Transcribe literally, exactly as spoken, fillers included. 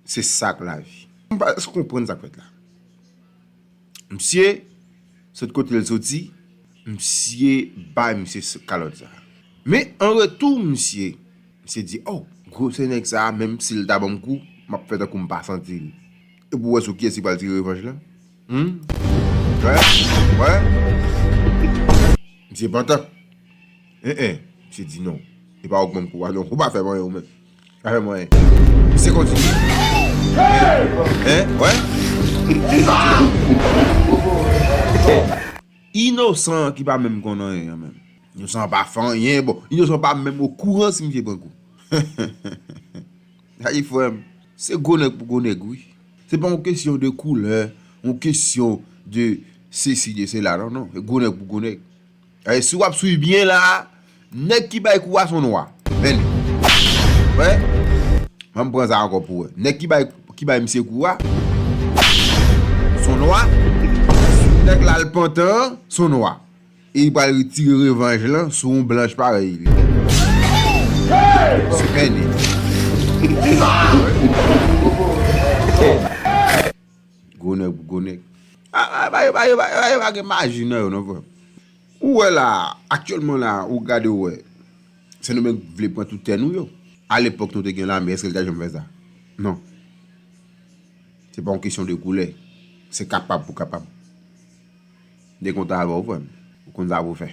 Se sa k lavi. M pa konprann sa k fèt la. Misye sot kote l soti, misye bay misye s- kalòt sa. Men an retou, misye, misye di, oh, gwo se nèg sa, menm si l ta ban m kou, m ap fè tankou m pa santi l. Epi w wè sou kiyès li pral tire revanj lan? Hmm? Wè? Wè? Misye pantan. En, en. Misye di non. E pa ou k ban m kou a, non. Ou pa fè m anyen ou menm. Pa fè m anyen. Misye kontinye. En? Wè? Inosan ki pa menm konn anyen an menm. Inosan pa fè anyen. Bon, Inosan pa menm okouran si misye pran kou. Ay, frè m, se gwo nèg pou gwo nèg, wi. Se pa yon kesyon de koulè, yon kesyon de sesi, de sela, non, non. Se gwo nèg pou gwo nèg. Ay, si w ap swiv byen la, nèg ki bay kou a se yon nwa. Men li. Wè? Ban m pran sa ankò pou wè. Nèg ki bay, ki bay misye kou a, se yon nwa. Nèg la l pantan an, se yon nwa. E li pral retire revanj lan sou yon blanch parèy li. Sou Penny. Gwo nèg pou gwo nèg. A, a, ba yo, ba yo, ba yo, ba yo pa gen maji nan yo, non, frè. Ou wè la, aktyèlman la, ou gade ou wè. Sendomeng vle pran tout tè nou yo. Alepòk nou te gen lame, èske l ta janm fè sa? Non. Se pa yon kesyon de koulè. Se kapab pou kapab. M te kontan avè w, frè m. Ou konn sa pou w fè.